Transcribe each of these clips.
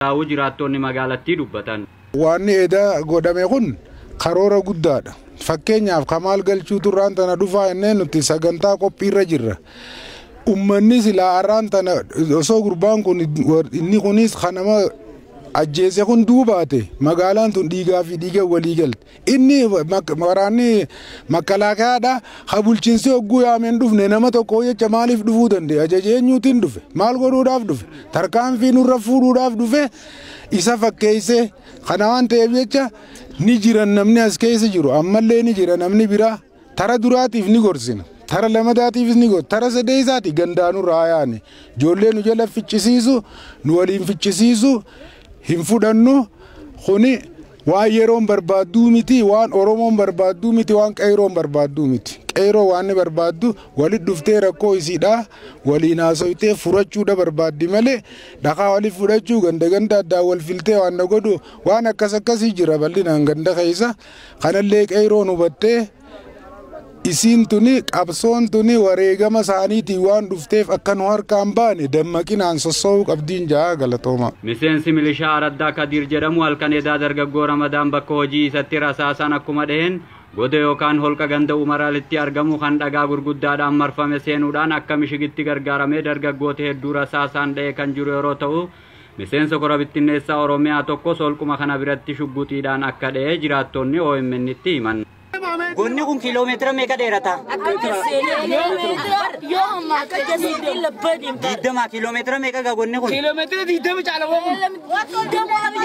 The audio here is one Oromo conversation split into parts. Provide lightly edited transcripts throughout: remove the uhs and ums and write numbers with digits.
milkaa'uu jiraattonni magaalattii dubbatan. Waan edaa godhame kun karoora guddaadha. Fakkeenyaaf Kamaal Galchuu turraan tana dhufaa innee nuti sagantaa qophiirra jirra. Uummanni silaa har'aan tana osoo gurbaan kun inni kunis kanama ajjeese kun duubaate magaalaan tun dhiigaa fi dhiiga walii galte. Inni waraanni makkalaakaadha. Ha bulchiinsi hogguu yaameen dhufne nama tokko jecha maaliif dhufuu danda'e? Ajaja eenyuutiin dhufe? Maal godhuudhaaf dhufe? Tarkaanfii nurra fuudhuudhaaf dhufe? Isa fakkeessee kana waan ta'eef jecha ni jiran namni as keessa jiru ammallee ni jira namni biraa tara duraatiif ni gorsina. Tara lamadaatiifis ni gorsina. Tara sadeessaati gandaanurraa yaane ijoollee nu jala ficcisiisu nu waliin ficcisiisu hin fudhannu. Kuni waan yeroon barbaadduu miti, waan Oromoon barbaadduu miti, waan qeeroon barbaadduu miti. Qeeroo waan inni barbaaddu walitti dhuftee rakkoo isiidha waliin haasoftee furachuudha barbaaddi malee dhakaa waliif fudhachuu ganda ganda addaan wal filtee waan na godhu waan akkas akkasii jira bal'inaan ganda keessa. Kanallee qeeroon hubattee isiin tuni qabsoon tuni wareegama isaaniitiin waan dhufteef akka nu harkaan baane dammaqinaan sossoo'uu qabdiin ja'a galatooma. Miseensi milishaa Araddaa Kadiir jedhamu halkan edaa dargaggoo Ramadaan bakka hojii isatti rasaasaan akkuma dhaheen goda yookaan holqa ganda Umaraalitti argamu kan dhagaa gurguddaadhaan marfame seenuudhaan akka mishigitti gargaaramee dargaggoota hedduu rasaasaan dha'ee kan jiru yeroo ta'u miseensa kora bittinneessaa Oromiyaa tokkos holquma kana biratti shugguxiidhaan akka dha'ee jiraattonni OMN itti himan. Gonni kun kiiloomeetira meeqa dheerata? 20 kiiloomeetira meeqa gaa gonni kun? Kiiloomeetira 20 caala kun.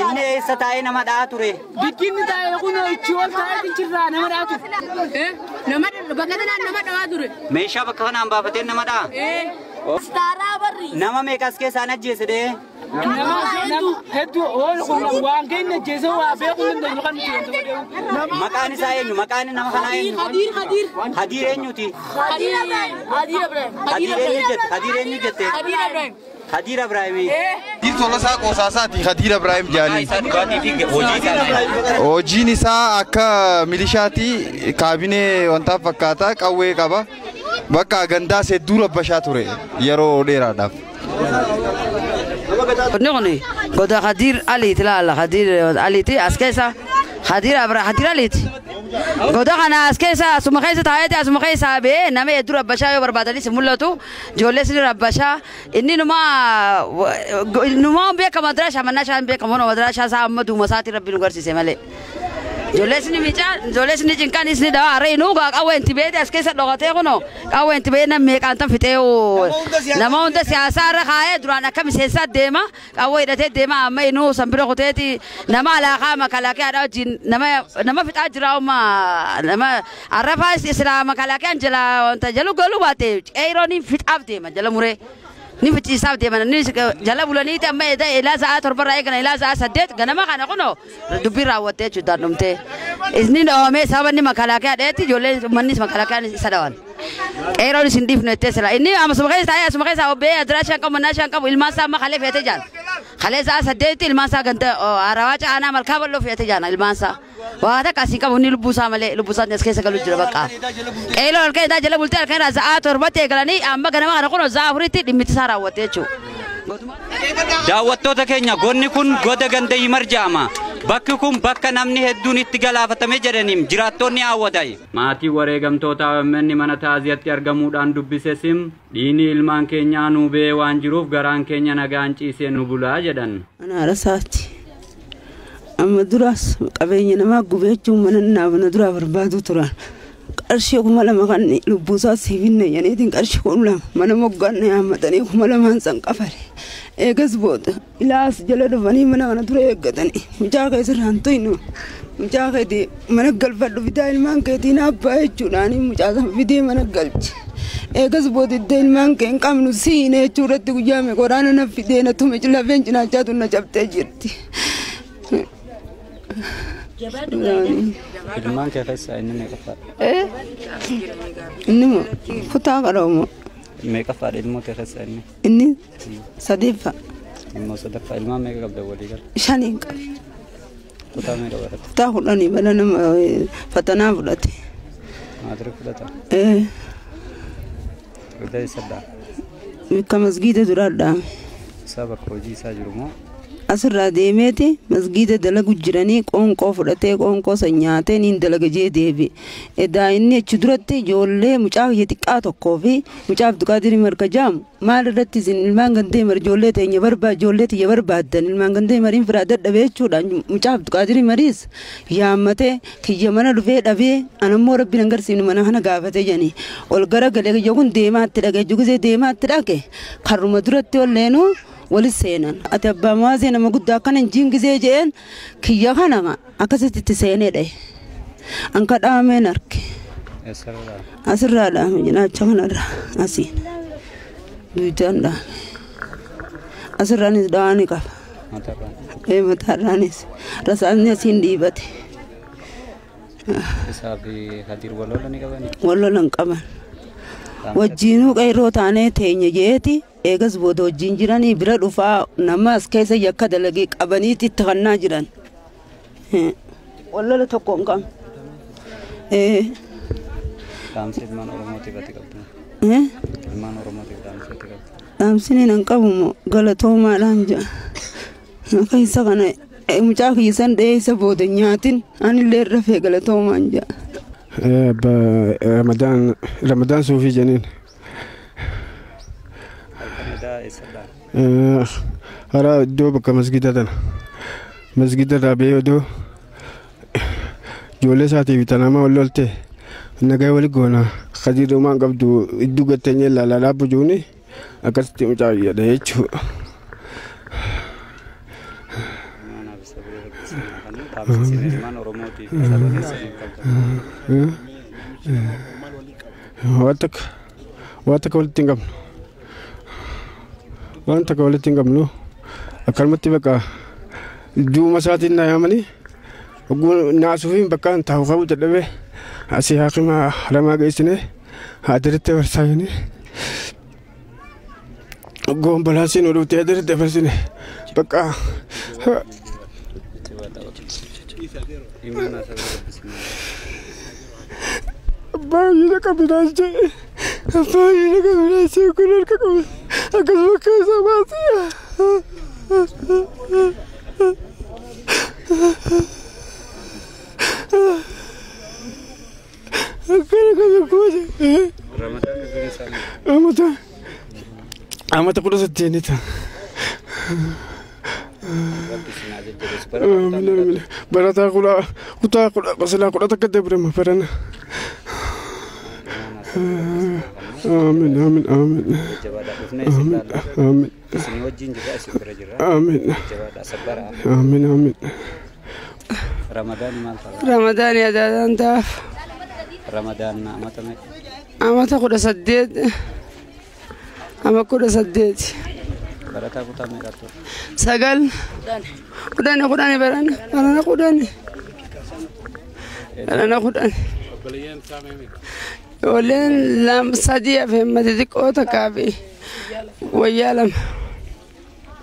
Inni eessa taa'ee nama dha'aa ture? Bikkinni taa'ee kun ichi ol taa'ee jirraa nama dha'aa ture. Nama bakka kanaan nama dha'aa ture. Meeshaa bakka kanaan baafatee nama dha'aa? Nama meeqas keessaan ajjeese dhee? Hedduu hedduu waan keenya ajjeese waa beekuu hin dandeenyu kan nuti wanta godheewu. Maqaan isaa eenyu? Maqaan nama kanaa eenyu? Hadiir Hadiir. Hadiir eenyuti? Hadiir Ibrahim. Hadiir Ibrahim. Hadiir eenyu jette? Hadiir eenyu jette? Hadiir Ibrahim. Hadiir Ibrahim. Hadiir Tolasaa Qosaasaati Hadiir Ibrahim jedhanii. Hojiin isaa akka milishaati kaabinee wanta fakkaata qawwee qaba. Bakka gandaas hedduu rabbashaa ture yeroo dheeraadhaaf. Nuni goda Khadir Ali tilala Khadir Ali ti askesa Khadir Abra Khadir Ali ti goda kana askesa asuma keessa taa'eeti asuma keessa bee nama hedduu rabbashaa yoo barbaadanis mul'atu ijoollee sini rabbashaa inni numa numa beekama madraashaa mannaa beekama madraashaa isaa amma duuma isaatii rabbi nu garsiise malee. Ijoollee sini miicaa ijoollee sini cinqaan isni dawaa harree inuu gaa qawwee inti beete as keessa dhokatee kunoo qawwee inti beete nama meeqaan tan fixee nama hunda siyaasaa irra kaayee duraan akka miseensaa deema qawwee hidhatee deema amma inuu sanbira kuteeti nama alaaqaa makalaakiyaadhaa wajjin nama fixaa jira amma nama arrafaa islaa makalaakiyaan jala wanta jalu galuu baate qeeroon fixaaf deema jala muree. Ni fichiisaaf deeman ni jala bulaniiti amma ilaa sa'a torbarraa eegana ilaa sa'a 8 ganama kana kunoo dubbii raawwattee jechuudhaan dhumtee. Isni dhoomee sababni makalaakiyaa dheetti ijoolleen uummannis makalaakiyaan isa dhawan. Qeeroon isin dhiifnu jettee sila inni asuma keessa taa'ee asuma keessa obbee adiraashaan qabu mannaashaan qabu ilmaan isaa amma kalee fe'atee jaan. Kalee sa'a 8 ilmaan isaa ganda harawaa caanaa malkaa bal'oo fe'atee jaan ilmaan isaa. Waa takka asiin qabu inni lubbuu isaa malee lubbuu isaa as keessa galu jira bakka. Qeeroon halkan isaa jala bultee halkan irraa sa'a 7 eegalanii amma ganama kana kunoo sa'a 4tti dhimmitti isaa raawwatte jechuudha. Daawwattoota keenya gonni kun goda ganda Yimar jedhama. Bakki kun bakka namni hedduun itti galaafatame jedhaniin jiraattonni hawwatan. Maatii wareegamtoota OMN mana taaziyatti argamuudhaan dubbise sim dhiini ilmaan keenyaa nu bee waan jiruuf garaan keenya nagaan ciisee nu bulaa jedhan. Ana rasaati. Amma duraas qabeenya namaa gubeechuun mana naaf na duraa barbaadu turan. Qarshii 2000 kan lubbuusaa siifinne jedhaniitiin qarshii 2000 mana moggaanne yaammatanii 2000 san qafale. Eegas booda ilaas jala dhufanii mana kana ture eeggatanii mucaa keessa irraan tuynu mucaa keetii mana galfadhu fidaa ilmaan keetiin abbaa jechuudhaan mucaa sana fidee mana galche. Eegas booda iddoo ilmaan kee hin qabnu siine jechuu irratti guyyaa meeqa waraana na fidee na tume lafeen cinaachaa na cabtee jirti. Ilmaan kee keessaa inni meeqaffaadha? Inni kutaa qaroomoo. Meeqaffaadha ilmoo kee keessaa inni? Inni sadaffaa. Ilmoo sadaffaa ilmaan meeqa qabda walii gala? 5 qaba. Kutaa meeqa barata? Kutaa 10 bala nama fatanaa fudhate. Maatirii fudhata? Iddoo eessa dhaame? Bakka masgiida duraa dhaame. Isaa bakka hojii isaa jiru moo? Asirraa deemeeti masgiida dalagu jiranii qoonqoo fudhatee qoonqoo san nyaatee niin dalaga jee deebi'e. Edaa inni achi duratti ijoollee mucaa kiyya xiqqaa tokkoo fi mucaa Abduqaadir Marka jaamu maal irratti isin ilmaan gandee mari ijoollee teenya barbaad ijoollee tiyya barbaaddan ilmaan gandee mariin firaa dadhabee jechuudha. Mucaa Abduqaadir Mariis yaammatee kiyya mana dhufee dhabee anammoo rabbiin agarsiifnu mana kana gaafatee jedhanii ol gara galee kiyya kun deemaatti dhaqe gisee deemaatti dhaqe karruma duratti ol leenuu walis seenan. Ati abbaa maasee nama guddaa akkana hin jingisee jeen kiyya kana akkasitti itti seenee dhaye. Anka dhaameen arge. Asirraa dhaame jinaacha kanarraa asiin. Duudaan dhaame. Asirraanis dhawaa ni qaba. Ee mataarraanis rasaasni asiin dhiibate. Isaa fi Kadir wal lola ni qabanii? Wal lola hin qaban. Wajjiinuu qeerroo taanee teenya jeeti eegas booda wajjiin jiranii bira dhufaa nama as keessa yakka dalagee qabaniiti itti kannaa jiran. Wal lola tokko hin qabne. Dhaamsa ilmaan Oromootiif ati qabdu? Ilmaan Oromootiif dhaamsa ati qabdu? Dhaamsini nan qabu moo galatoomaadhaan jira. Keessa kana mucaa kiyya san dheessa booda nyaatin anillee rafee galatoomaan jira. Ramadaan Ramadaan Suufii jedhaniin. Hara iddoo bakka masgiida tana. Masgiida irraa ba'ee odoo ijoollee isaatiif tanama wal lolte nagaa wali goona kadiirumaan qabdu iddoo gatteenyee ilaalaa dhaabbu juuni akkasitti mucaa jedha jechuudha. Waan takka waan takka walitti hin qabnu. Waan takka walitti hin qabnu akkanumatti bakka duuma isaatiin na yaamanii naasuufi bakka taa'u qabu dadhabee asii haakima haramaa geessine adiritti dabarsaayini gombalaasiin dhuftee adiritti dabarsine bakka. Baay'ina qabinaa jee baay'ina qabinaa jee kun harka qabe akkasuma keessa baasii. Akkana kana goone. Amata amata 18 ta'a. Barataa kudha kutaa kudha basilaa 11 dabrema barana. Amiin amiin amiin. Amiin amiin. Amiin. Amiin amiin. Ramadaan maal ta'a? Ramadaan yaadaan ta'a. Ramadaan amata meeqa? Amata 18. Ama 18. Barataa kutaa meeqa ture? 9. 10 10 barana. Barana 10. Barana 10. Ijoolleen lama sadii hafe mata xiqqoo takkaa fi wayyaa lama.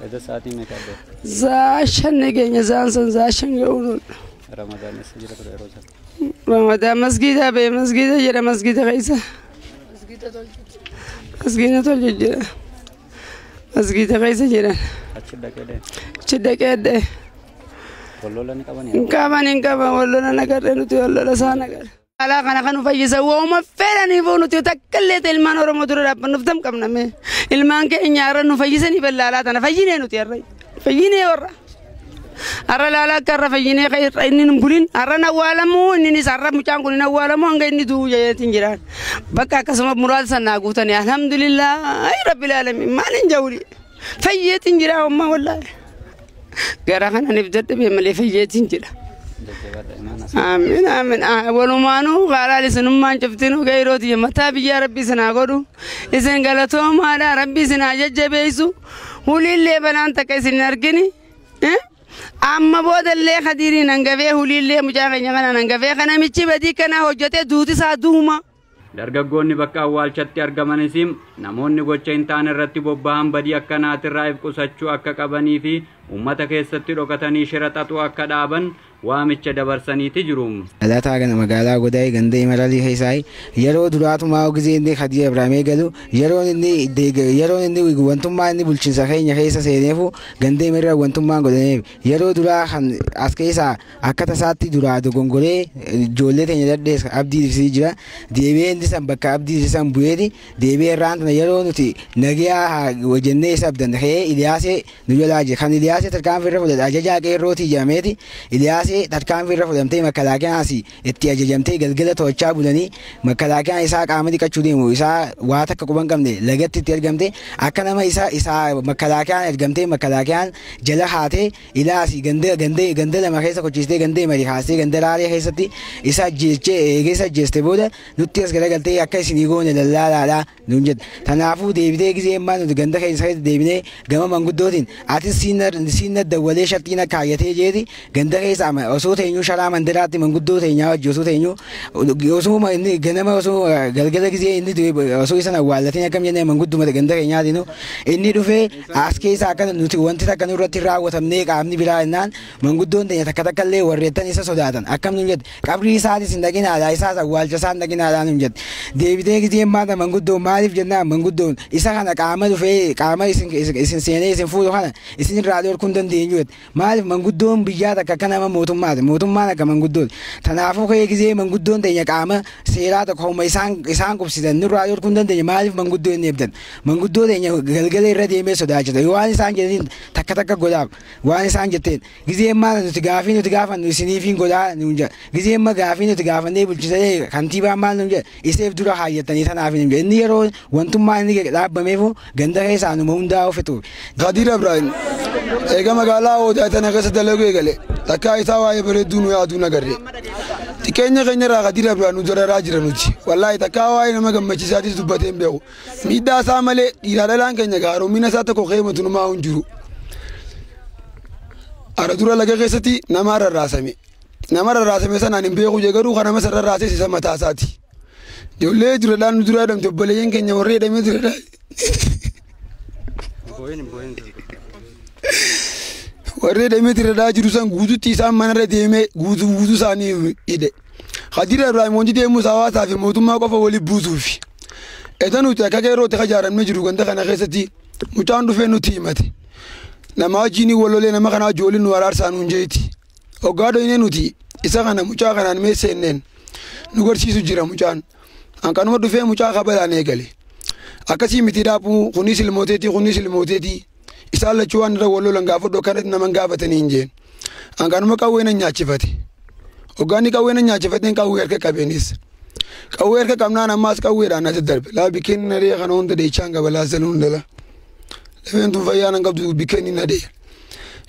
Edda sa'aatii meeqa dha? Za'a shan keenya za'aan san za'a shan ga'uun. Ramadaan eessa jira ture yeroo sana? Ramadaan masgiida ba'e masgiida jira masgiida keessa. Masgiida tolchu jira. Masgiida keessa jiran. Achi dhaqee dhee? Achi dhaqee dhee. Wallola ni qabanii? Hin qaban hin qaban wallola nagarree nuti wallola isaa nagarre. Alaa kana kan fayyisa wooma fedhaniifuu nuti takka illee ta'e ilmaan Oromoo dura dhaabbannuuf tam qabna mee ilmaan keenya har'a nu fayyisanii ballaalaa tana fayyinee nuti har'a fayyinee warra har'a laalaa akka har'a fayyinee inni hin bulin har'a nawwaalamuu inninis har'a mucaan kun hin awwaalamu hanga inni du'u jeetiin jiraan bakka akkasuma muraasa sanaa guutanii alhamdulillah rabbil aalamiin maal hin jawli fayyeetiin jira ammaa wallaahi gara kana nif dadhabee malee fayyeetiin jira. Amiin amiin walumaanuu qaalaan isinummaan cuftinuu geerooti mataa biyyaa rabbi isinaa godhu isin galatoomaadha rabbi isinaa jajjabeessu huliillee balaan takka isin hin argini amma boodallee Khadiriin hangafee huliillee mucaa keenya kanaan hangafee kanamichi badii kana hojjetee duuti isaa duuma. Dargaggoonni bakka awwaalchatti argamanis namoonni gocha hin taane irratti bobba'an badii akkanaatirraa if qusachuu akka qabanii fi uummata keessatti dhokatanii shira xaxuu akka dhaaban waamicha dabarsaniiti jiru. Dhalataa kana magaalaa Godaayii ganda Imaralii keessaa yeroo duraatumaa gisee inni Khadiir Ibraahimee galu yeroon inni wantummaa inni bulchiinsa keenya keessa seeneefu ganda Imarraa wantummaan godhaneef yeroo duraa kan as keessaa akka tasaatti duraa dogongoree ijoollee teenya dadhees abdii ibsii jira deebi'ee inni san bakka abdii san bu'eeti deebi'ee irraan tana yeroo nuti nagayaa jennee isa abdan ka'ee Iliyaasee nu jalaa jira kan Iliyaasee tarkaanfii irra fudhate ajajaa qeerrootii jedhameeti Iliyaasee tarkaanfii irra fudhamtee makalaakiyaas itti ajajamtee galgala to'achaa bulanii makalaakiyaan isaa qaama dhiqachuu deemu isaa waa takka quba hin qabne lagatti itti argamte akka nama isaa makalaakiyaan argamtee makalaakiyaan jala haatee ilaasi ganda lama keessa kochiistee ganda marii haasee ganda raaree keessatti isa ajjeechee eegee isa ajjeeste booda nutti as garagaltee akka isinii goone lallaalaadhaa nuun jedhe. Kanaafuu deebitee gisee ammaa nuti ganda keessa deebinee gama manguddootiin atis siin dawwalee sharxiin akka kaayyatee jeeti ganda keessa osoo teenyuu sharaa mandaraatti manguddoo teenyaa wajji osoo teenyuu osoo inni ganama osoo galgala gisee inni osoo isan awwaallatiin akkam jennee mangudduma ganda keenyaatiin inni dhufee as keessa akka nuti wanti takka nurratti raawwatamnee qaamni biraa jennaan manguddoon teenya takka takka illee warreettan isa sodaatan akkam nuun jette qabrii isaatis hin dhaqinaadha isaas awwaalcha isaa hin dhaqinaadha nuun jette deebitee gisee maata manguddoon maaliif jennaan manguddoon isa kana qaama dhufee qaama isin seenee isin fuudhu kana isin irraa dhorkuu hin dandeenyu jette maaliif manguddoon biyyaa takka akka nama mootummaati mootummaan akka manguddooti tanaafuu ka'ee gisee manguddoon teenya qaama seeraa tokko homa isaan qubsisan nurraa dhorkuu hin dandeenye maaliif manguddoo hin eebdan manguddoo teenya galgala irra deemee sodaachisa waan isaan jedhaniin takka takka godhaaf waan isaan jetteen gisee ammaa nuti gaafii nuti gaafannu isiniifiin godhaa nuun jedha gisee amma gaafii nuti gaafannee bulchisanii kantiibaan maal nuun jedha iseef dura haayyatanii tanaaf hin jedha inni yeroo wantummaa inni dhaabbameefu ganda keessaa numa hundaa ofitu. Khadiir Ibraahim eega magaalaa Odaa tana keessa dalaguu eegale takkaa isaa waa'ee bareedduu nu yaaduu nagarre xiqqeenya keenya irraa Khadiir Ibraahim nu dararaa jira nuti wallaahi takkaa waa'ee nama gammachiisaatis dubbatee hin beeku miidhaa isaa malee dhiiraa dhalaan keenya gaaromina isaa tokko keematu numaa hin jiru. Ara dura laga keessatti nama rarraasame nama rarraasame sanaan hin beeku jee garuu kana nama rarraasee isa mataa isaati. Ijoollee duradhaan nu dura hidhamte obboleeyyan keenya warra hidhamee duradhaan. Warra hidhamee duradhaa jiru san guututti isaan manarra deemee guutuu guutuu isaanii hidhe. Khadiir Ibraahim wanti deemus hawaasaa fi mootummaa qofa waliin buusuufi. Eta nuti akka qeerrootti ijaaramnee jiru ganda kana keessatti mucaan dhufee nuti himate. Nama wajjin walolee nama kana wajjin nu araarsaa nuun jeeti. Hoggaa dhoyinee nuti isa kana mucaa kanaan mee seenneen nu garsiisu jira mucaan. Hanqanuma dhufee mucaa kabalaan eegale. Akkasii miti dhaabuu kunis ilmooteetii kunis ilmooteetii isaan lachuu waan irra walolan gaafadhu akkanatti nama gaafatanii hin jeen. Hanqanuma qawwee na nyaachifate. Hoggaanni qawwee na nyaachifateen qawwee harka qabeenis. Qawwee harka qabnaan ammaas qawweedhaan na daddarbe. Laa bikkeen na dhee kana hunda dheechaan gabalaasan hundala. Lafeen tun fayyaa nan qabdu bikkeen na dhee.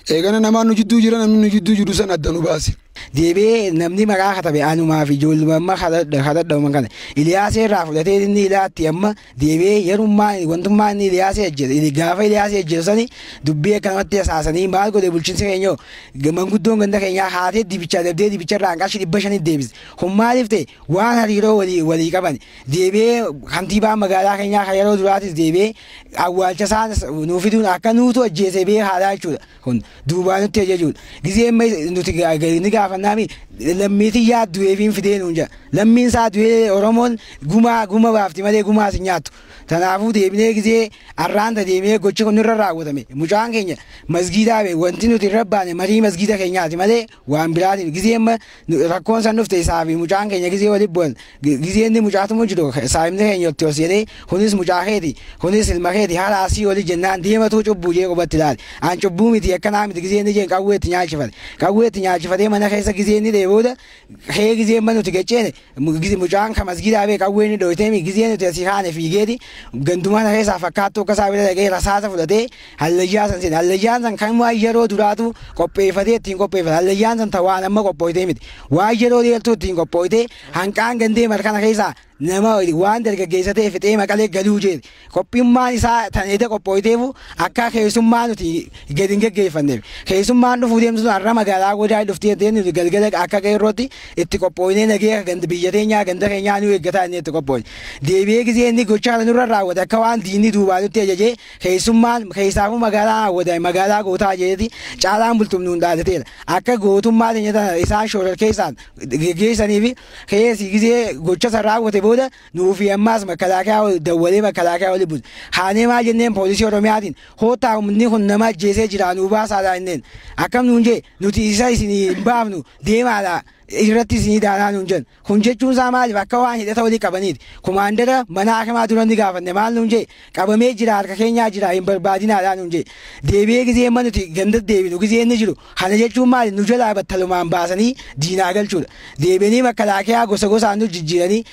Eegana namaan nu jidduu jira namni nu jidduu jiru san adda nu baase. Deebi'ee namni maqaa katabe anumaa fi ijoollummaa kadhadhaman kana Iliyaasee irraa fudhatee inni ilaatti amma deebi'ee yerummaa wantummaa inni Iliyaasee ajjeese gaafa Iliyaasee ajjeesu sani dubbii akkanumatti hasaasanii maal godhe bulchiinsi keenya manguddoon ganda keenyaa haatee dibicha dabdee dibicha irraa qarshii 500 deebise kun maaliif ta'e waan hariiroo walii qaban deebi'ee kantiibaa magaalaa keenyaa kan yeroo duraatis deebi'ee awwaalcha isaan nuu fiduun akka nuutu ajjeese bee haadhaa jechuudha kun duubaa nutti ajajuudha gisee nuti ni gaafannaami lammiitiin yaaddu'eefiin fidee nuun jedha lammiin isaa du'ee Oromoon gumaa guma baafti malee gumaas hin nyaattu Kanaafuu deebinee gisee arraanta deemee gochi kun irra raawwatame mucaan keenya masgiidaa bee wanti nuti irra baane marii masgiida keenyaati malee waan biraatiin gisee amma rakkoon san dhufte isaa fi mucaan keenya gisee walitti bu'an gisee inni mucaatu jiru saayimni keenya itti ol kunis mucaa keeti kunis ilma keeti haala asii oli jennaan deematuu cubbuu jee qubatti ilaali an cubbuu miti akkanaa miti gisee inni jeen qawwee itti nyaachifate qawwee itti nyaachifatee mana keessa gisee inni deebooda hee gisee amma nuti gacheene mucaan ka masgiidaa bee qawwee inni dhoyitee gisee nuti asii kaane fiigeeti ganduma na keessa fakkaattuu akka isaa bira dhaqee rasaasa fudhatee hallayyaa san seene hallayyaan san kan waan yeroo duraatu qopheeffatee ittiin qopheeffate hallayyaan san ta waan amma qophooytee miti waan yeroo dheertuu ittiin qophooytee hanqaan gandee markana keessaa Nama waan dargaggeessa ta'e fixee Maqalee galuu jeeti. Qophiimmaan isaa tan eda qophooyteefu akka keessummaa nuti gadi hin geggeeffanneef. Keessummaan dhufuu deemtu sun har'a magaalaa Godaa dhuftee jettee nuti galgala akka qeerrootti itti qophooynee nagee ganda biyya teenyaa ganda keenyaa nu eeggataa inni itti qophooyne. Deebi'ee gisee inni gochaa kana nurra raawwate akka waan diinni duubaa nutti ajajee keessummaan keessaafuu magaalaa Awwadaay magaalaa gootaa jeeti caalaan bultumnu hin dhaalateera. Akka gootummaa teenya tana isaan shoorar keessaan geggeessanii fi keessi gisee gocha san raawwate booda nuufi ammaas makalaakaa dawwalee makalaakaa oli bute. Haanee maal jenneen poolisii Oromiyaatiin hoottaa humni kun nama ajjeesee jira nuu baasaadha jenneen. Akkam nuun jee nuti isa isin hin baafnu deemaadha irratti isinii daanaa nuun jennu. Kun jechuun isaa maaliif akka waan hidhata walii qabaniiti. Kumaandara mana hakimaa dura ni gaafanne maal nuun jee qabamee jira harka keenyaa jira hin barbaadinaadha nuun jee. Deebi'ee gisee amma nuti ganda deebinu gisee inni jiru kana jechuun maali nu jalaa battalumaan baasanii diinaa galchuudha. Deebi'anii makalaakaa gosa gosaan nu jijjiiranii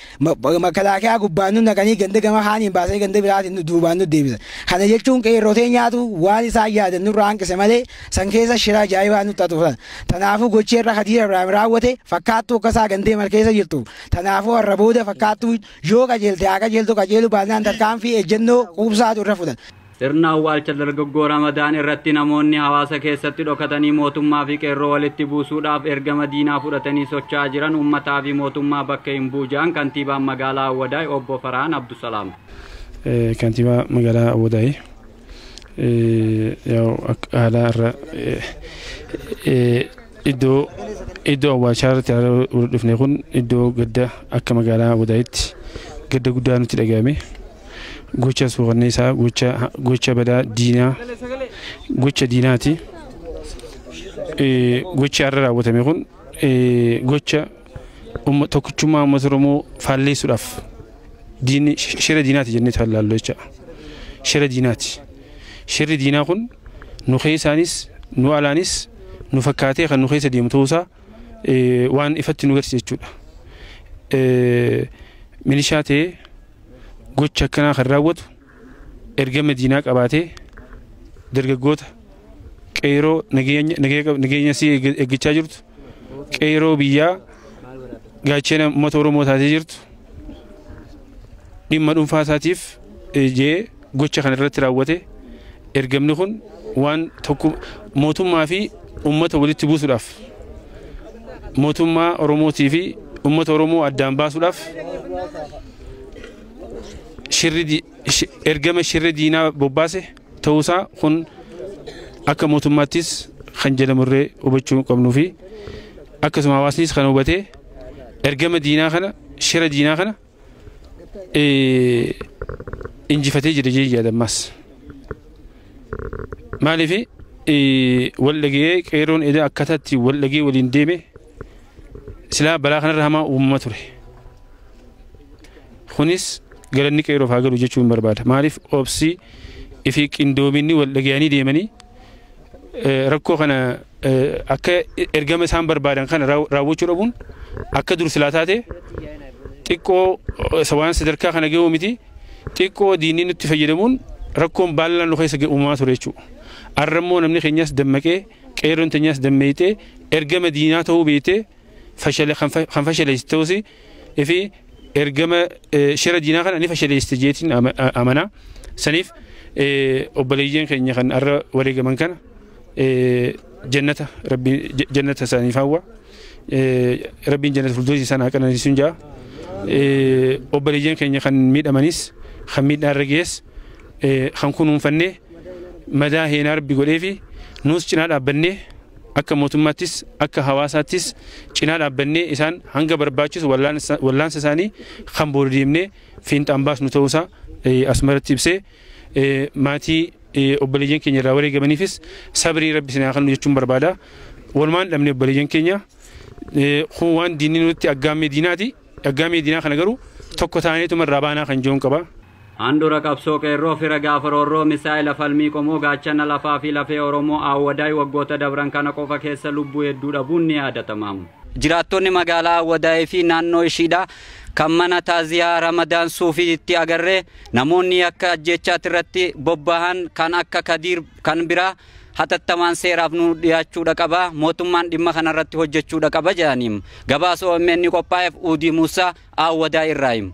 makalaakaa gubbaan nu naqanii ganda gama haaniin baasanii ganda biraatiin nu duubaan nu deebisan. Kana jechuun qeerroo teenyaatu waan isaan yaadan nurraa hanqise malee san keessa shira ajaa'ibaa nutti xaxuufan. Tanaafuu gochi irra Khadiir Ibraahim raawwate fakkaattuu akkasaa gandee markeessa jirtu. Tanaafuu har'a booda fakkaattuu yoo qajeelte haa qajeeltu qajeelu baannaan tarkaanfii ejjennoo quubsaatu irra fudhan. Sirna awwaalcha dargaggoo Ramadaan irratti namoonni hawaasa keessatti dhokatanii mootummaa fi qeerroo walitti buusuudhaaf ergama diinaa fudhatanii socho'aa jiran uummataa fi mootummaa bakka hin buujaan kantiibaan magaalaa Awwadaay obbo Farhaan Abdusalaam. Kantiibaa magaalaa Awwadaay haala irra iddoo awwaalchaa irratti dhufne kun iddoo gadda akka magaalaa Awwadaayitti gadda guddaa nutti dhagahame. Gocha suuqanne isaa gocha badaa diinaa gocha diinaati. Gochi har'a raawwatame kun gocha tokkichummaa uummata Oromoo faalleessuudhaaf diinni shira diinaati jennee tallaallu jecha. Shira diinaati. Shirri diinaa kun nu keessaanis nu alaanis nu fakkaatee kan nu keessa deemu ta'uusaa waan ifatti nu agarsiisa jechuudha. Milishaa ta'ee gocha akkanaa kan raawwatu ergama diinaa qabaatee dargaggoota qeerroo nageenya si eeggachaa jirtu qeerroo biyyaa gaachana uummata Oromoo taatee jirtu dhimma dhuunfaa isaatiif jee gocha kana irratti raawwate ergamni kun waan tokko mootummaa fi uummata walitti buusuudhaaf mootummaa Oromootii fi uummata Oromoo addaan baasuudhaaf ergama shirri diinaa bobbaase ta'uusaa kun akka mootummaattis kan jedhamurree hubachuu qabnuu fi akkasuma hawaasnis kan hubatee ergama diinaa kana shira diinaa kana injifatee jira jee yaadammas. Maaliif wal dhagee qeerroon edda akkaataatti wal dhagee waliin deeme silaa balaa kanarra hamaa uumama ture. Kunis galanni qeerroof haa galu jechuun barbaada. Maaliif obsi fi qindoominni wal dhagayanii deemanii rakkoo kana akka ergama isaan barbaadan kana raawwachuu dhabuun akka dur silaa taate xiqqoo waan sadarkaa kana ga'uu miti xiqqoo diinni nutti fayyadamuun rakkoon bal'aan nu keessa uumamaa ture jechuudha. Har'a immoo namni keenyas dammaqee qeerroon teenyas dammeeyitee ergama diinaa ta'uu beektee kan fashaleessite ta'uus fi ergama shira diinaa kana ni fashaleessite jeetiin amanaa. Saniif obboleeyyan keenya kan har'a wareegaman kana jannata rabbiin jannata isaaniif hawwa. Rabbiin jannata fuuldura isaan haa qananiisuun jaa. Obboleeyyan keenya kan miidhamanis kan miidhaan irra gees kan kunuunfannee madaa heenaa rabbi godhee fi nuus cinaa dhaabbannee akka mootummaattis akka hawaasaattis cinaa dhaabbannee isaan hanga barbaachisu wallaansa isaanii kan booda deemnee fiinxaan baasnu ta'uusaa asumarratti ibsee maatii obboleeyyan keenya irraa wareegamaniifis sabrii rabbi isin haa kennu jechuun barbaada. Walumaan dhabne obboleeyyan keenya kun waan diinni nutti aggaammee diinaati. Aggaammee diinaa kana garuu tokko taaneetuma irraa baanaa kan jiruun qaba. Handura qabsoo qeerroo fira gaafa roorroo misaa'ila falmii qomoo gaachana lafaa fi lafee Oromoo Awwadaay waggoota dabran kana qofa keessa lubbuu hedduu dhabuun ni yaadatama. Jiraattonni magaalaa Awwadaay fi naannoo ishiidha kan mana taaziyaa Ramadaan Suufiitti agarree namoonni akka ajjeechaatti irratti bobbahan kan akka Kadiir kan biraa hatattamaan seeraaf nu dhiyaachuudha qaba. Mootummaan dhimma kanarratti hojjechuudha qaba jedhaniim. Gabaasa OMN qophaa'eef Uudii Muusaa Awwadaa Irraayim.